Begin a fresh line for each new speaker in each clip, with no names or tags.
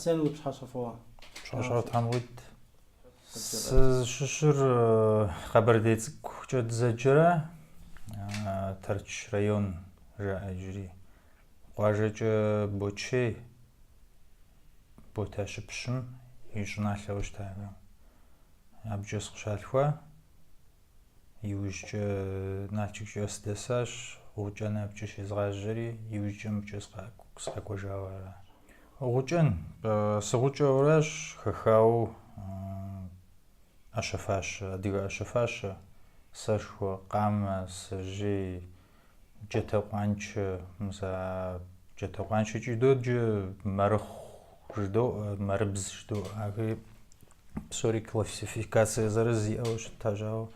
Арсен уи пщыхьэщхьэ фӏыуэ.
Пщыхьэщхьэ Тхьэм къуит. Сызыщыщыр Къэбэрдей цӏыкӏукӏэ дызэджэрэ Тэрч район жаӏэ иджыри. Къуажэкӏэ Бочей, Ботэщыпщым и щӏыналъэу щытахэм. Абыкӏэ сыкъыщалъхуа. Иужькӏэ Налшыккӏэ сыдэсащ, гъукӏэн абыкӏэ щезгъажьэри, иужькӏэ мыбыкӏэ сыкъэкӏуэжауэ ара. Гъукӏэн, сыгъукӏэуращ хэхауэ ӏэщэ-фащэ, адыгэ ӏэщэ-фащэ, сэшхуэ, къамэ, сэжьей, джатэкъуанчэ, мис а джатэкъуанчэкӏи доджэ, мэрыхъу жыдоӏэ, мэрыбз жыдоӏэ, ахэри Псори классификацие зырыз иӏэу щытащ, ауэ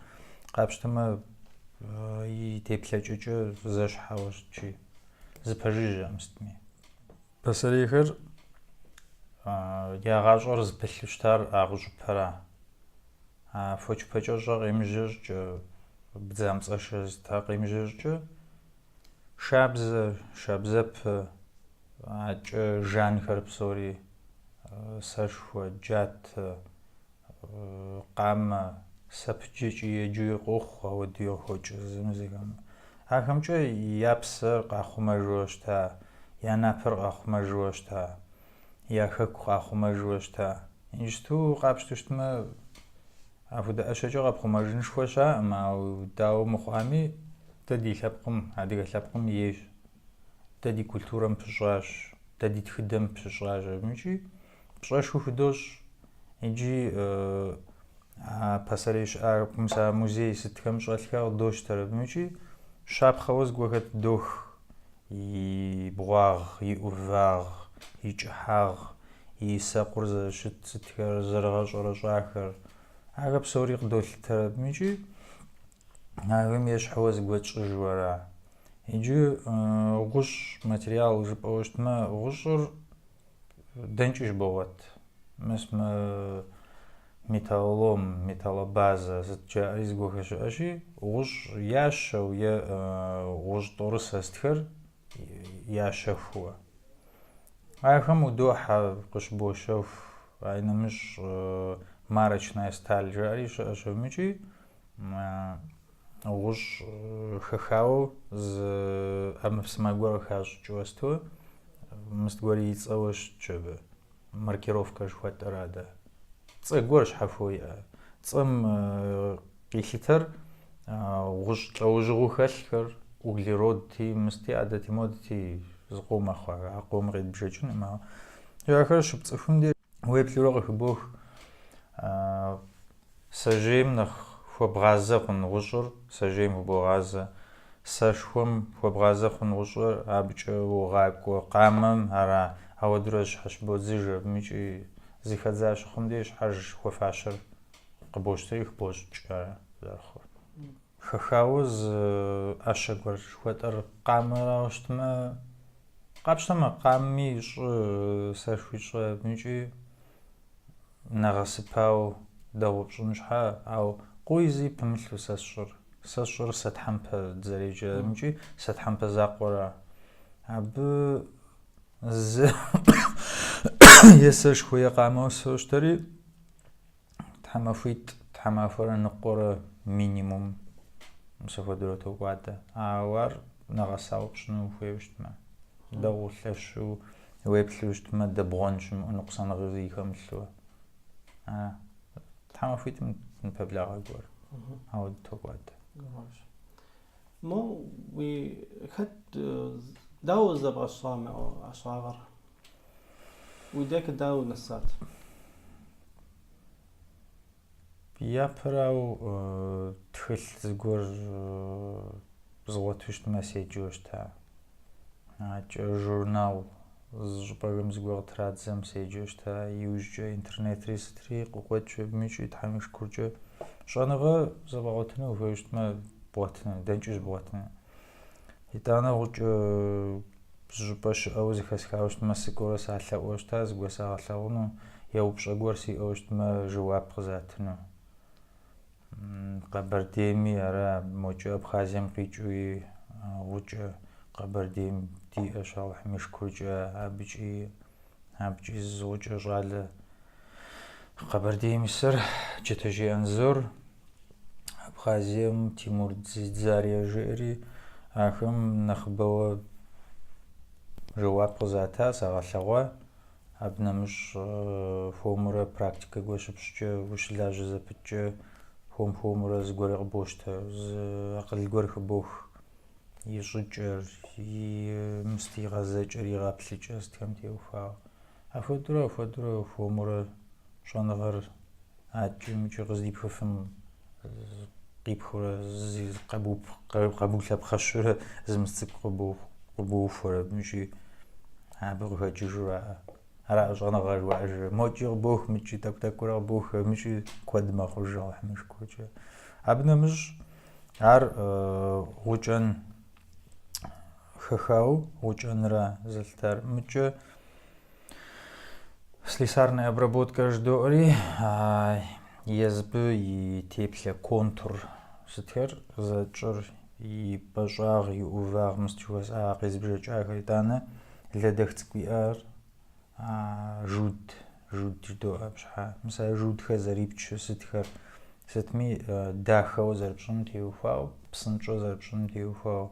къапщтэмэ, и теплъэкӏэкӏэ зэщхьэуэ щытщи, зэпэжыжьэкъым сытми. Пасэрейхэр я гъащӏэр зыпылъу щытар а гъущӏыпэра. А фочпакӏэщӏэ къемыжьэ щӏыкӏэ, бдзамцӏэшэ сытхэр къемыжьэ щӏыкӏэ, шабзэ, шабзэпэ, А кӏэ жанхэр псори, сэшхуэ, джатэ, къамэ, сэпыджэкӏи еджэуи къохъу, ауэдэуи къыхокӏ зэзэмызэхэм. Ахэмкӏэ я псэр къахъумэжуэ щыта, я напэр къахъумэжуэ щыта, я хэку къахъумэжуэ щыта. Иджысту къапщтэу щытмэ, апхуэдэ ӏэщэкӏэ къэпхъумэжынышхуэ щыӏэкъым, ауэ дауэ мыхъуами, дэ ди лъэпкъым, адыгэ лъэпкъым ейщ. Дэ ди культурэм пыщӏащ, дэ ди тхыдэм пыщӏащ абы икӏи пщӏэшхуэ худощӏ. Иджы а пасэрей щыӏа мис а музей сытхэм щӏэлъхэр къыдощтэр абы икӏи щапхъэуэ зыгуэрхэр тыдох и бгъуагъ, и ӏувагъ, и кӏыхьагъ, и сэкъур зэрыщыт сытхэр, зэрыгъэщӏэрэщӏахэр. Ахэр псори къыдолъытэр абы икӏи ахэм ещхьыуэ зыгуэр тщӏыжу ара. Иджы гъущӏ материал жыпӏэу щытмэ, гъущӏыр дэнкӏи щыбогъуэт. Мис мы металлолом, металлобазэ сыт жаӏэри зыгуэрхэр щыӏэщи, гъущӏ ящэу е гъущӏ тӏорысэ сытхэр ящэхууэ. Ахэм удохьэ къыщыбощэху, ай нэмыщӏ марочная сталь жаӏэри щыӏэщ абы икӏи Гъущӏ хэхауэ зы ӏэмэпсымэ гуэр къыхащӏыкӏыу сыту, мыс гуэр и цӏэуэ щытщ абы, маркировкэ жыхуэтӏэр адэ. Цӏэ гуэр щхьэхуэу иӏэ. Цӏэм къилъытэр гъущӏ лӏэужьыгъуэу хэлъхэр, углеродти, мысти, адэти, модэти зыкъом мэхъу ахэр, а къомыр къедбжэкӏынкъым, ауэ ахэр щыпцӏыхум деж уеплъурэ къыхыбох. Сэжьейм нэхъ хуэбгъазэ хъун гъущӏыр сэжьейм хубогъазэ. Сэшхуэм хуэбгъазэ хъун гъущӏыр абыкӏэ уогъакӏуэ къамэм, ара, ауэдурэ зыщхьэщыбодзыж абым икӏи зыхэдза щыхъум деж щхьэж хуэфащэр къыбощтэри хыбощӏыкӏ ара зэрыхъур. Хэхауэ зы ӏэщэ гуэр жыхуэтӏэр къамэрауэ щытмэ, къапщтэмэ, къами щӏы, сэшхуи щӏы абым икӏи Нэгъэсыпауэ дэгъуэу пщӏын щхьэ, ауэ къуи зыи пымылъу сэ сщӏыр. Сэ сщӏыр сэ тхьэмпэ дызэреджэм икӏи сэ тхьэмпэ закъуэра. Абы зы е сэшхуэ е къамэу сощтэри, тхьэмахуитӏ, тхьэмахуэрэ ныкъуэрэ минимум мис апхуэдэурэ токӏуадэ. Ауэ ар нэгъэсауэ пщӏыну ухуейуэ щытмэ, дэгъуэу лъэщу Уеплъу щытмэ, дэбгъуэн щымыӏэу ныкъусаныгъэ зыи хэмылъу. Тхьэмахуитӏым пэблагъэ гуэр. Ауэ
токӏуадэ. Мо уи хэт дауэ зэбгъэщӏа мы ӏэщӏагъэр? Уи декӏэ дауэ нэсат?
Япэрауэ тхылъ зыгуэр згъуэту щытмэ, седжэу щыта. Акӏэ журнал зы щӏыпӏэхэм зыгуэр къытрадзэм седжэу щыта. Иужькӏэ интернетри сытри къыкъуэкӏ абым икӏи Тхьэм и шыкуркӏэ щӏэныгъэ зэбгъэгъуэтыну ухуейуэ щытмэ, бгъуэтыну, дэнкӏи щыбгъуэтыну. Итӏанэ гъукӏэ зы щӏыпӏэ щыӏэу зэхэсхауэ щытмэ, сыкӏуэурэ салъэӏуэу щыта, зыгуэр сагъэлъагъуну, е упщӏэ гуэр сиӏэу щытмэ, жэуап къызатыну. Къэбэрдейми ара, мокӏэ Абхъазием къикӏыуи гъукӏэ Къэбэрдейм диӏэщ, Алыхьым и шыкуркӏэ, абыкӏи Абыкӏи зы гъукӏэ щӏалэ Къэбэрдейм исыр Джэтэжьей Анзор, Абхъазием Тимур Дзидзария жеӏэри, ахэм нэхъыбэуэ жэуап къызата, сагъэлъэгъуа. Абы нэмыщӏ хуэмурэ практикэ гуэр щыпщӏкӏэ, ущылажьэ зэпыткӏэ, хуэм-хуэмурэ зыгуэри къыбощтэ, зы акъыл гуэр хыбох. И щӏыкӏэр, и мыст и гъэзэкӏэр, и гъэплъыкӏэр сытхэм теухуауэ. Апхуэдэурэ, апхуэдэурэ хуэмурэ щӏэныгъэр адэкӏи мыкӏи къыздипхыфым къипхыурэ, къэбулъэпхъэщурэ зы мыст цӏыкӏу къыбоухуэр абымикӏи абы къыхэкӏыжу ара щӏэныгъэ жыхуаӏэжыр. Мокӏи къыбох, мыкӏи тӏэкӏу-тӏэкӏуурэ къыбох, абымикӏи куэд мэхъуж Алыхьым и шыкуркӏэ. Абы нэмыщӏ ар гъукӏэн хэхауэ гъукӏэнра зэлъытар. Мыкӏэ слесарная обработка жыдоӏэри, езыбы и теплъэ контур сытхэр зэрытщӏыр, и пӏэщӏагъ, и ӏувагъ, мыст жыхуэсӏа къезбжэкӏахэр, итӏанэ лэдэх цӏыкӏу иӏэр жуд, жуд жыдоӏэ абы щхьа. Мис а жудхэр зэрипчыр сытхэр, сытми дахэуэ зэрыпщӏыным теухуауэ, псынщӏэу зэрыпщӏыным теухуауэ.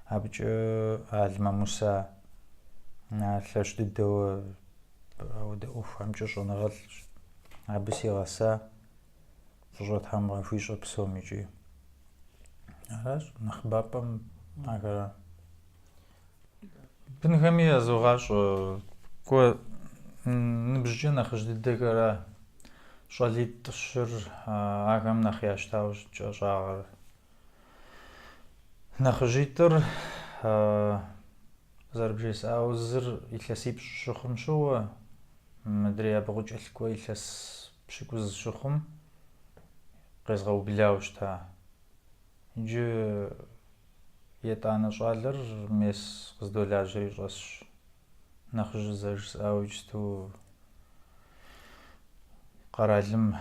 Абыкӏэ Алмэ Муса лъэщ дыдэуэ ауэдэ ӏуэхухэмкӏэ щӏэныгъэлӏщ. Абы сигъэса, фӏыщӏэ Тхьэм къахуищӏэ псом икӏи. Аращ, нэхъыбапӏэм ахэра. Бынхэми язогъащӏэ, кӏуэ ныбжькӏэ нэхъыжь дыдэхэра, щӏалитӏ-щыр ахэм нэхъ ящтауэ щытщ ӏэщӏагъэр. Нэхъыжьитӏыр зэрыбжесӏауэ, зыр илъэсипщӏ щыхъум щыгъуэ, мыдрей абы къыкӏэлъыкӏуэ илъэс пщыкӏуз щыхъум къезгъэублауэ щыта. Иджы етӏанэ щӏалэр мес къыздолажьэри щӏэсщ. Нэхъыжьыр зэрыжысӏауэ иджысту къэралым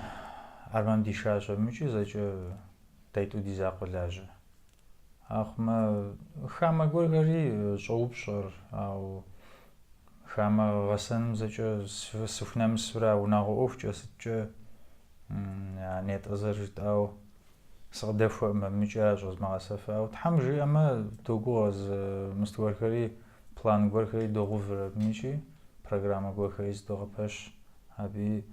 армэм дишащ абымикӏи зэкӏэ дайтӏу ди закъуэ лажьэ. Ахъумэ хамэ гуэрхэри щӏоупщӏэр, ауэ хамэ гъэсэным зэкӏэ сыхунэмысурэ унагъуэ ӏуэхукӏэ сыткӏэ а нетӏэ зэрыжытӏауэ сыкъыдэхуэӏым абымикӏи ар щӏэзмыгъэсэфыр. Ауэ Тхьэм жиӏэмэ, догугъэ зы мыст гуэрхэри, план гуэрхэри догъувыр абымикӏи, программэ гуэрхэри зыдогъэпэщ. Абыи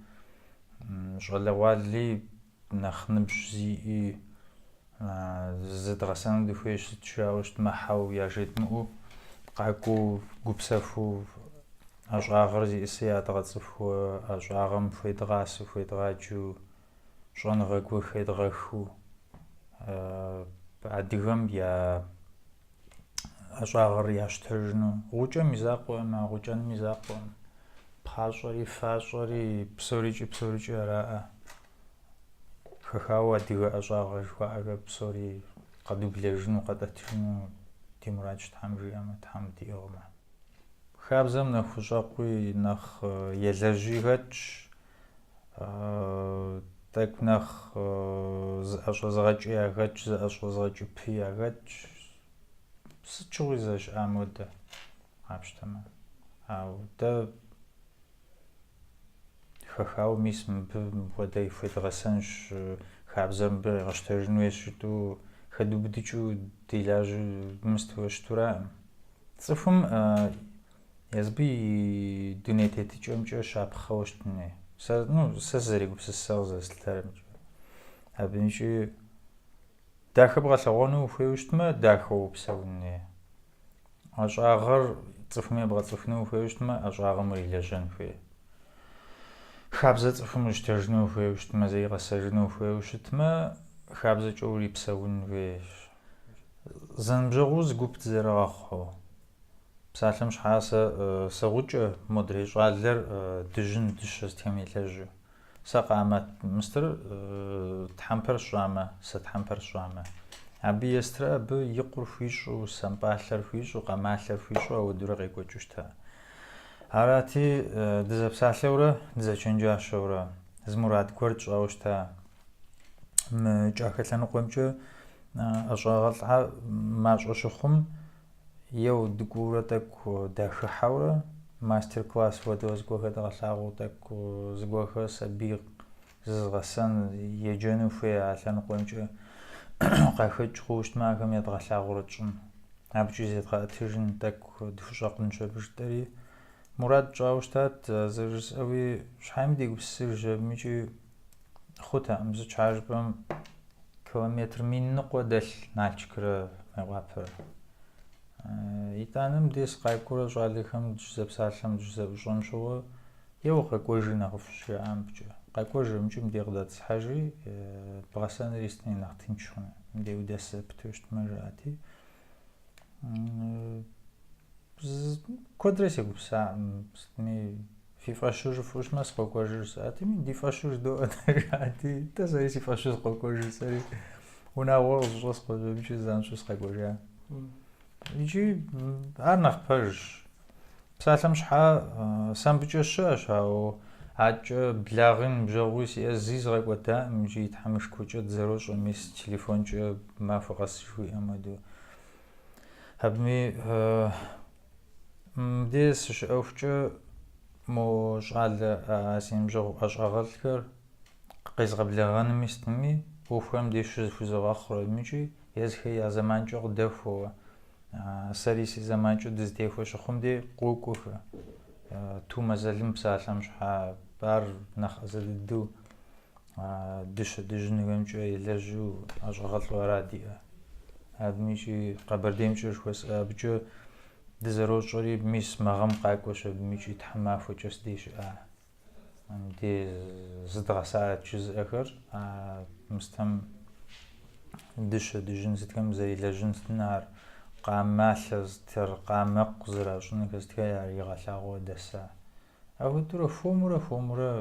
щӏалэгъуали нэхъ ныбжь зиӏи зыдгъэсэну дыхуейщ сыт жаӏэу щытмэ, хьэуэ яжедмыӏэу, къакӏуэу гупсэхуу ӏэщӏагъэр зиӏысыр ядгъэцӏыхуу, ӏэщӏагъэм хуедгъасэу, хуедгъаджэу, щӏэныгъэ гуэр хедгъэхыу, адыгэм я ӏэщӏагъэр ящтэжыну. Гъукӏэм и закъуэкъым, а гъукӏэным и закъуэкъым. Пхъащӏэри, фащӏэри, псорикӏи, псорикӏи араӏэ. Хэхауэ адыгэ ӏэщӏагъэ жыхуаӏэхэр псори къэдублэжыну, къэтӏэтыжыну ди мурадщ Тхьэм жиӏэмэ, Тхьэм диӏыгъмэ. Хабзэм нэхъ хущӏэкъуи, нэхъ елэжьи хэтщ, тӏэкӏу нэхъ зыӏэщӏэзыгъэкӏи яхэтщ, зыӏэщӏэзыгъэкӏыпи яхэтщ. Сыт щыгъуи зэрыщыӏам хуэдэ, къапщтэмэ. Ауэ дэ хэхауэ мис мыбы мыпхуэдэ хуедгъэсэнщ, хабзэр мыбы къегъэщтэжын хуейщ жытӏэу хэдубыдыкӏыу делажьэу мысту щытураӏым. Цӏыхум езыбы и дуней тетыкӏэмкӏэ щапхъэуэ щытын хуей. Сэ, ну, сэ сызэрегупсысэр къызэрыслъытэрэмкӏэ. Абымкӏи дахэ бгъэлъэгъуэну ухуейуэ щытмэ, дахэу упсэун хуей. Ӏэщӏагъэр цӏыхум ебгъэцӏыхуну ухуейуэ щытмэ, ӏэщӏагъэм урилэжьэн хуей. Хабзэ цӏыхум къищтэжыну ухуейуэ щытмэ, зригъэсэжыну ухуейуэ щытмэ, хабзэкӏэ урипсэун хуейщ. Зэныбжьэгъуу зы гуп дызэрыгъэхъуу. Псалъэм щхьа сэ сыгъукӏэ, модрей щӏалэр дыжьын дыщэ сытхэм елэжьу. Сэ къамэ мыстыр тхьэмпэр сщӏамэ, сэ тхьэмпэр сщӏамэ. Абы естрэ абы и къур хуищӏу, сэмпӏалъэр хуищӏу, къамалъэр хуищӏу ауэдурэ къекӏуэкӏыу щыта. Арати, дызэпсалъэурэ, дызэчэнджащэурэ, зы мурад гуэр тщӏауэ щыта. Мы кӏахэ лъэныкъуэмкӏэ ӏэщӏагъэлӏхэр мащӏэ щыхъум, Еу дыкӏуэурэ тӏэкӏу дахыхьэурэ, Мастер-класс хуэдэу зыгуэрхэр дгъэлъагъуэу тӏэкӏу зыгуэрхэр сабий зызыгъэсэн, еджэну хуей а лъэныкъуэмкӏэ къахэкӏ хъууэ щытмэ, ахэм едгъэлъагъуурэ тщӏын. Абыкӏи зедгъэӏэтыжын, тӏэкӏу дыхущӏэкъунщ абы жытӏэри. Мурад тщӏауэ щытат, зэрыжысӏэуи, щхьэми дегупсысыжщ абым икӏи хъутэкъым, сыт щхьа жыпӏэм километр 1000 ныкъуэ дэлъ Налшыкрэ Мейкъуапэрэ. Итӏанэ мыбдеж сыкъакӏуэурэ щӏалэхэм дыщызэпсалъэм, дыщызэӏущӏэм щыгъуэ, е укъэкӏуэжи нэхъыфӏщ, жаӏа мыбыкӏэ. Къэкӏуэж мыкӏи мыбдеж къыдэтӏысхьэжи, бгъэсэнри сытми нэхъ тынш хъуну, мыбдеж удэс зэпыту щытмэ, жаӏати. Куэдрэ сегупсысакъым, сытми фи фӏэщу жыфӏэу щытмэ, сыкъокӏуэжыр жысӏати, ди фӏэщу жыдоӏэ жаӏати, тӏэ сэри си фӏэщу сыкъокӏуэж жысӏэри, унагъуэр къызэщӏэскъуэщ абыкӏи занщӏэу сыкъэкӏуэжа. Икӏи ар нэхъ пэжщ. Псалъэм щхьа, сэ мыбыкӏэ щыӏэщ, ауэ адэкӏэ благъи ныбжьэгъуи сиӏэ зыи згъэкӏуэдаӏым икӏи Тхьэм и шыкуркӏэ дызэрощӏэ, мис телефонкӏэ махуэ къэс жыхуиӏэм хуэдэу. Абыми мыбдеж сыщыӏэхукӏэ мо щӏалэ си ныбжьэгъу ӏэщӏагъэлӏхэр къезгъэблэгъэнуми сытми, ӏуэхухэм деж щызэхузогъэхъур абым икӏи езыхэ я зэманкӏэ къыдэхуэуэ, сэри си зэманкӏэ дызытехуэ щыхъум дей къокӏуэхэ. Тумэ Залым псалъэм щхьа ар нэхъ ӏэзэ дыдэу дыщэ дыжьынхэмкӏэ елэжьу ӏэщӏагъэлӏу ара диӏэ. Абым икӏи Къэбэрдеймкӏэ жыхуэсӏэ абыкӏэ дызэрощӏэри, мис мы гъэм къакӏуэщ абым икӏи тхьэмахуэкӏэ сыдей щыӏа. Мыбдей зыдгъэсарэт жызыӏэхэр, а мыстэм дыщэ дыжьын сытхэм зэрелэжьын сытын ар, къамалъэ сытхэр, къамэкъу зэращӏынхэр сытхэр яригъэлъагъуэ дэса. Апхуэдэурэ хуэмурэ хуэмурэ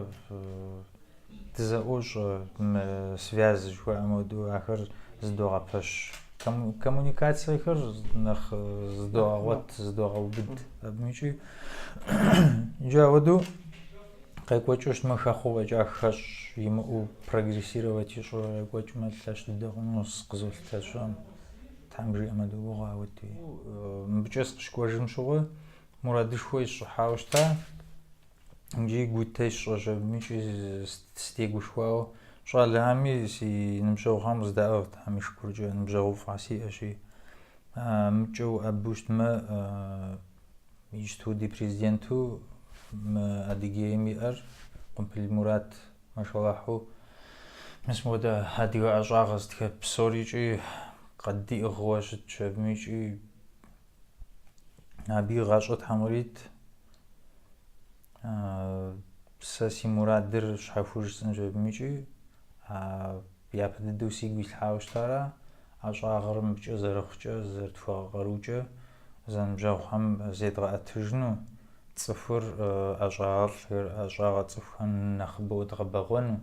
дызэӏуощӏэ мы связь жыхуаӏэм хуэдэу ахэр зыдогъэпэщ. Коммуникациехэр нэхъ зыдогъэгъуэт, зыдогъэубыд абым икӏи. Иджы апхуэдэу къекӏуэкӏыу щытмэ хэхъуэу фӏэкӏа хэщӏ имыӏэу прогрессировать ищӏурэ къекӏуэкӏмэ лъэщ дыдэ хъуну къызолъытэ сщӏэм. Тхьэм жиӏэмэ догугъэ апхуэдэуи. Мыбыкӏэ сыкъыщыкӏуэжым щыгъуэ мурадышхуэ исщӏыхьауэ щыта. Иджы гутэ сщӏэщ абым икӏи сытегушхуауэ. Щӏалэхэми си ныбжьэгъухэм къыздаӏыгът, Тхьэм и шыкуркӏэ ныбжьэгъуфӏхэр сиӏэщи. Мыкӏэ уӏэбэу щытмэ, иджыту ди президенту мы Адыгейм иӏэр Къумпыл Мурат, машаллахьу, мис мыуэдэ адыгэ ӏэщӏагъэ зытхэ псори икӏи къыддиӏыгъыуэ щытщ абым икӏи абы и гъащӏэ Тхьэм кърит. Сэ си мурадыр щхьэхуэу жысӏэнщ абым икӏи япэ дыдэу сигу илъхьауэ щытара, ӏэщӏагъэр мыбыкӏэ зэрыхъукӏэ, зэрытхуэгъэкъарукӏэ зэныбжьэгъухэм зедгъэӏэтыжыну, цӏыхур ӏэщӏагъэлӏхэр, ӏэщӏагъэ цӏыхухэр нэхъыбэу дгъэбэгъуэну,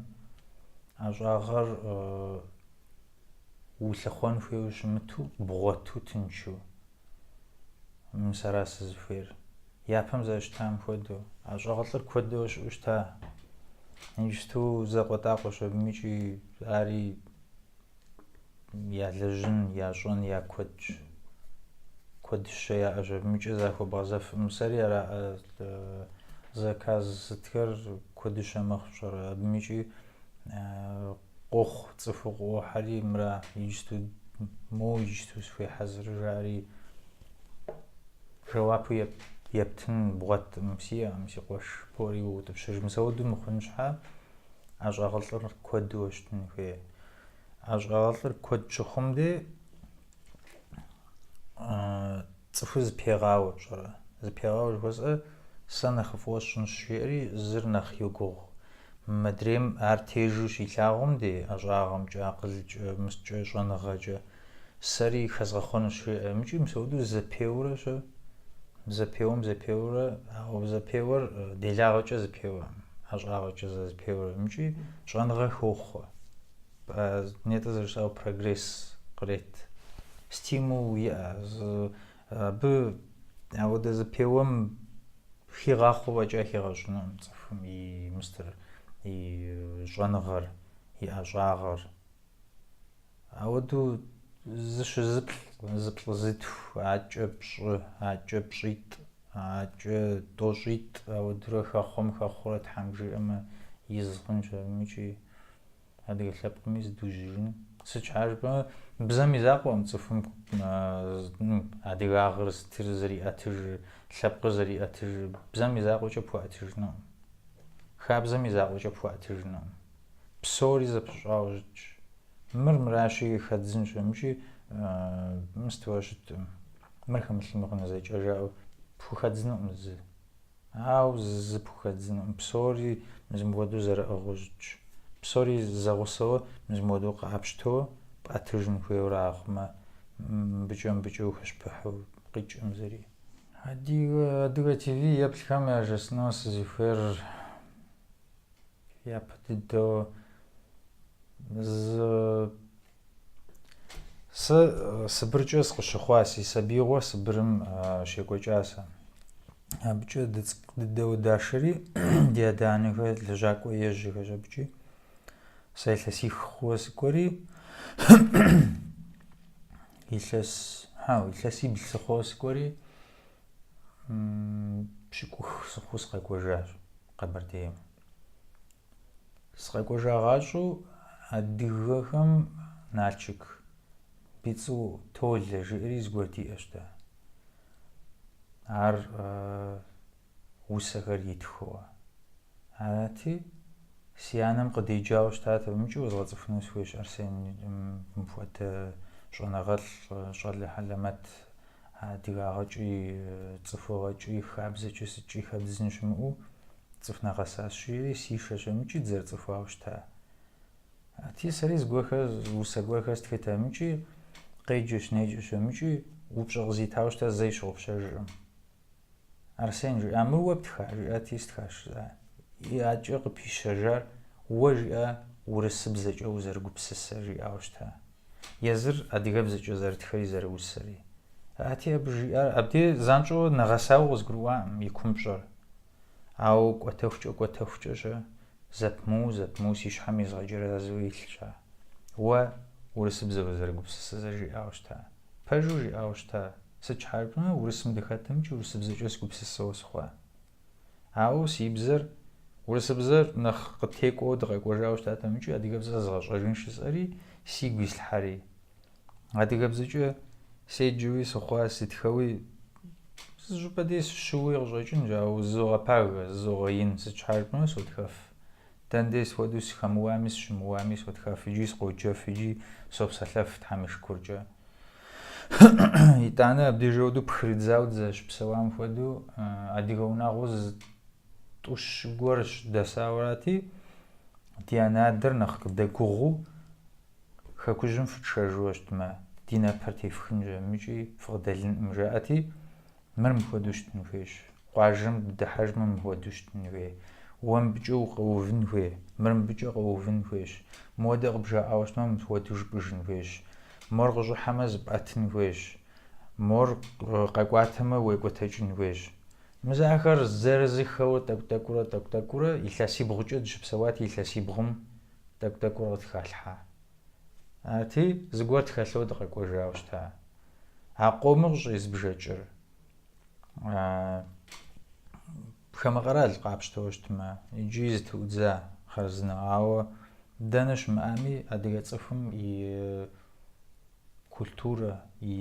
ӏэщӏагъэр улъыхъуэн хуейуэ щымыту, бгъуэту тыншу. Мис ара сызыхуейр. Япэм зэрыщытам хуэдэу. ӏэщӏагъэлӏыр куэду щыӏэу щыта. Иджысту закъуэтӏакъуэщ абым икӏи ари ялэжьын, ящӏэн я куэдщ. Куэдыщэ яӏэщ абым икӏи захуэбгъэзэфӏым. Сэри ара заказ сытхэр куэдыщэ мэхъу пщӏэрэ абым икӏи къохъу цӏыхуу къыӏуохьэри, мыра иджысту, моуэ иджысту сыхуей хьэзыру жаӏэри жэуапу ептын бгъуэткъым, сиӏэкъым, си къуэш, пори уутӏыпщыж. Мис ауэдэу мыхъун щхьа ӏэщӏагъэлӏыр куэду щытын хуей. ӏэщӏагъэлӏыр куэд щыхъум дей цӏыхур зыпегъауэ, пщӏэрэ? Зыпегъауэ жыхуэсӏэр сэ нэхъыфӏыуэ сщӏынщ, жиӏэри зыр нэхъ йогугъу. Мыдрейм ар тежу щилъагъум дей ӏэщӏагъэмкӏэ, акъылкӏэ, мысткӏэ, щӏэныгъэкӏэ сэри хэзгъэхъуэнущ, жеӏэ. Икӏи мис ауэдэу зэпеуэрэ-щэ? Зэпеуэм зэпеуэрэ, ауэ зэпеуэр делагъэкӏэ зэпеуэкъым, ӏэщӏагъэкӏэ зэпеуэрэ. Икӏи щӏэныгъэ хохъуэ. Нетӏэ зэрыжысӏауэ прогресс кърет. Стимул иӏэ. Абы ауэдэ зэпеуэм хигъахъуэ фӏэкӏа хигъэщӏынукъым цӏыхум и мыстыр, и щӏэныгъэр, и ӏэщӏагъэр. Ауэдэу зыщызыплӏ, зыплӏ-зытху, акӏэ пщӏы, акӏэ пщӏитӏ. Акӏэ тӏощӏитӏ ауэдурэ хэхъуэм хэхъуэрэ Тхьэм жиӏэмэ из хъунщ абымикӏи адыгэ лъэпкъми зыдужьыжын. Сыт щхьа жыпӏэмэ, бзэм и закъуэкъым цӏыхум адыгагъэр сытыр зэриӏэтыжыр, лъэпкъыр зэриӏэтыжыр, бзэм и закъуэкӏэ пхуэӏэтыжынукъым. Хабзэм и закъуэкӏэ пхуэӏэтыжынукъым. Псори зэпыщӏауэ щытщ. Мыр мыращи хэдзынщ, мыкӏи мыстуэ щыткъым. Мыр хэмылъми хъуну зэкӏэ жаӏэу пхухэдзынукъым зы. Ауэ зы пхухэдзынукъым. Псори мис мыпхуэдэу зэрыӏыгъыу щытщ. Псори зэгъусэуэ мис мыпхуэдэу къапщтэуэ пӏэтыжын хуейуэра ахъумэ, мыбыкӏэ мыбыкӏэ ухэщыпыхьу къикӏкъым зыри. Адыгэ Адыгэ ТВ еплъхэм яжесӏэну сызыхуейр япэ дыдэу зы Сэ Сыбыркӏэ сыкъыщыхъуа, си сабиигъуэр Сыбырым щекӏуэкӏа сэ. Абыкӏэ дыцӏыкӏу дыдэу дашэри, ди адэ-анэхэр лэжьакӏуэ ежьэхэщ абыкӏи. Сэ илъэсих хъууэ сыкӏуэри, илъэс, хьэуэ, илъэсибл сыхъууэ сыкӏуэри, пщыкӏух сыхъуу сыкъэкӏуэжащ Къэбэрдейм. Сыкъэкӏуэжагъащӏэу адыгэхэм Налшык Бицӏу Толэ жиӏэри зыгуэр диӏэщ дэ. Ар усэхэр итхыуэ. Арати, си анэм къыдеджауэ щытат абымыкӏи уэзгъэцӏыхуну сыхуейщ Арсен мыпхуэдэ щӏэныгъэлӏ, щӏалэ хьэлэмэт, адыгагъэкӏи, цӏыхугъэкӏи, хабзэкӏи сыткӏи хэбдзын щымыӏэу Цӏыху нэгъэсащ жиӏэри, сишэщ абымыкӏи дызэрыцӏыхуауэ щыта. Арати, сэри зыгуэрхэр, усэ гуэрхэр стхыт абымыкӏи, къеджэщ, неджэщ абымыкӏи, упщӏэ къызитауэ щыта зэи сщыгъупщэжыркъым. Арсен жиӏа, мыр уэ птха? Жиӏати, стхащ, жысӏа. Акӏэ къыпищэжар, уэ жиӏа, урысыбзэкӏэ узэрыгупсысэр, жиӏауэ щыта. Езыр адыгэбзэкӏэ зэрытхэри зэрыусэри. Арати, абы жиӏар, абдей занщӏэу нэгъэсауэ къызгурыӏуакъым и кумпщӏэр. Ауэ кӏуэтэхукӏэ кӏуэтэхукӏэ щэ, зэпымыу зэпымыу си щхьэм изгъэджэрэзу илъщ ар. Уэ урысыбзэ узэрыгупсысэ зэрыжиӏауэ щыта. Пэжу жиӏауэ щыта. Сыт щхьа жыпӏэмэ, урысым дыхэтымкӏи урысыбзэкӏэ сыгупсысэу сыхъуа. Ауэ си бзэр, урысыбзэр нэхъ къытекӏуэу дыкъэкӏуэжауэ щытатэмыкӏи, адыгэбзэ зэзгъэщӏэжын жысӏэри, сигу ислъхьэри. Адыгэбзэкӏэ седжэуи сыхъуа, сытхэуи, зыщӏыпӏэ дей сыщыуи къыщӏэкӏынщ, ауэ зызогъэпагэ, зызогъэин, сыт щхьа жыпӏэмэ сотхэф. Дэн дей схуэдэу сыхэмыуами, сыщымыуами сотхэф, иджи сыкъоджэф, иджи сопсэлъэф Тхьэм и шыкуркӏэ. Итӏанэ абдеж ауэдэу пхырыдзауэ дызэрыщыпсэуам хуэдэу адыгэ унагъуэ зытӏущ гуэр дэсауэрати, ди анэ-адэр нэхъ къыдэгугъуу Хэкужьым фытшэжуэ щытмэ, ди напэр тефхынщ абымыкӏи фыкъыдэлынкъым, жаӏэти, мыр мыпхуэдэу щытын хуейщ, къуажэм дыдыхьэжмэ мыпхуэдэу щытын хуей, уэ мыбыкӏэ укъэувын хуей, мыр мыбыкӏэ къэувын хуейщ, мыуэдэ къыбжаӏауэ щытмэ, мыпхуэдэу жыпӏэжын хуейщ, мор къыщӏыхьэмэ зыпӏэтын хуейщ, мор къэкӏуатэмэ уекӏуэтэкӏын хуейщ. Мис ахэр зырызыххэуэ тӏэкӏу-тӏэкӏурэ тӏэкӏу-тӏэкӏурэ илъэсибгъукӏэ дыщыпсэуати, илъэсибгъум Тӏэкӏу-тӏэкӏурэ къытхалъхьа. Арати, зыгуэр тхэлъу дыкъэкӏуэжауэ щыта. А къомыр къыщӏезбжэкӏыр, хамэ къэрал къапщтэуэ щытмэ, иджыри зэтеӏудза хъарзынэу, ауэ дэнэ щымыӏами, адыгэ цӏыхум и культурэ, и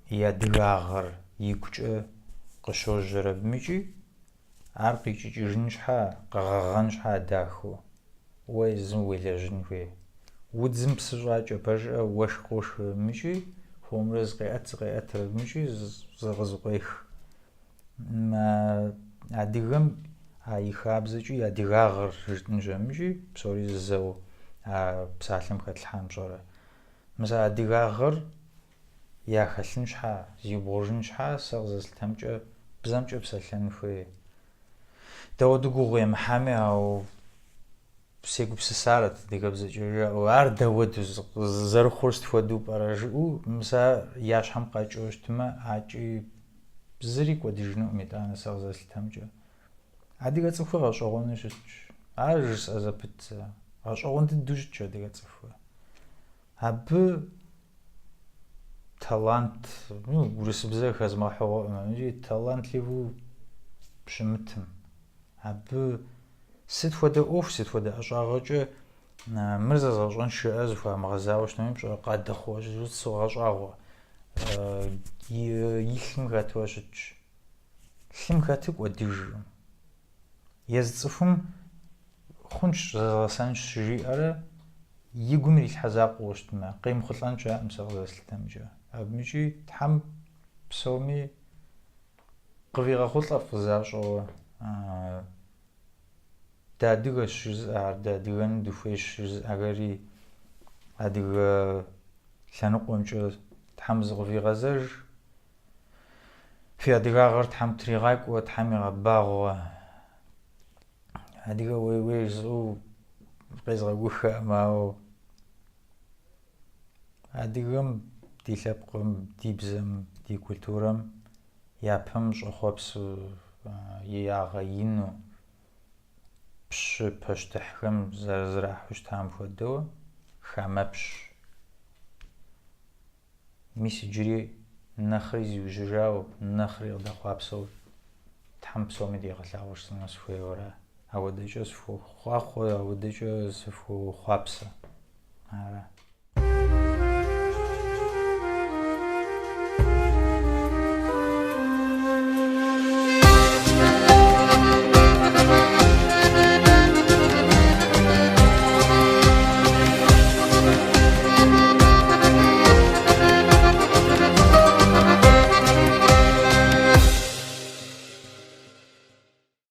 и адыгагъэр игукӏэ къыщожьэр абымикӏи, Ар къикӏыкӏыжын щхьа, къэгъэгъэн щхьа дахэу, уэ езым уелэжьын хуей. Удзым псы щӏакӏэ пэжӏэ уэшх къошхымыкӏи, хуэмурэ зыкъеӏэт, зыкъеӏэтыр абымыкӏи зыкъызыкъуех. Адыгэм а и хабзэкӏи и адыгагъэр жытӏынщ абымыкӏи, псори зэуэ а псалъэм хэтлъхьам пщӏэрэ. Мис а адыгагъэр яхэлъын щхьа, зиубгъужын щхьа, сэ къызэслъытэмкӏэ, бзэмкӏэ псэлъэн хуей. Дауэду гугъу емыхьами, ауэ сегупсысарэт адыгэбзэкӏэ жаӏэу, ар дауэду зэрыхъур сыт хуэдэу пӏэрэ жыӏэу, мис ар я щхьэм къэкӏыу щытмэ, акӏи зыри кӏуэдыжынукъым итӏанэ сэ къызэслъытэмкӏэ. Адыгэ цӏыхур гъэщӏэгъуэну щытщ. Ар жысӏэ зэпыт сэ. Гъэщӏэгъуэн дыдэу щытщ адыгэ цӏыхур. Абы. талант, ну, урысыбзэ хэзмыгъэхьыгъуэкъым, икӏи талантливу щымытым. Абы сыт хуэдэ ӏуэху, сыт хуэдэ ӏэщӏагъэкӏэ мыр зэзгъэщӏэнщ жыӏэ зыхуамыгъэзауэ щытми, пщӏэ къадэхъууэ щыту согъэщӏагъуэ. И лъым хэтуэ щытщ. Лъым хэтыр кӏуэдыжкъым. Езы цӏыхум хъунщ, зэзгъэсэнщ жиӏэрэ и гум ирилъхьэ закъуэу щытмэ, къемыхъулӏэн щыӏэкъым сэ къызэрыслъытэмкӏэ. Абымикӏи Тхьэм псоми къывигъэхъулӏэ фӏы защӏэуэ дыадыгэщ жызыӏэхэр, дыадыгэну дыхуейщ жызыӏэхэри адыгэ лъэныкъуэмкӏэ Тхьэм зыкъывигъэзэж. Фи адыгагъэр Тхьэм тригъакӏуэ, Тхьэм игъэбагъуэ. Адыгэ уей-уей жысӏэу къезгъэкӏуххэкъым, ауэ адыгэм, ди лъэпкъым, ди бзэм, ди культурэм япэм щӏэхъуэпсу ягъэину пщы пащтыхьхэм зэрызэрахьэу щытам хуэдэу хамэпщ. Мис иджыри нэхъри зиужьыжауэ, нэхъри къыдэхъуапсэу Тхьэм псоми дигъэлъагъуу жысӏэну сыхуейуэ ара. Ауэдэкӏэ сыфхуохъуахъуэ, ауэдэкӏэ сыфхуохъуапсэ. Ара.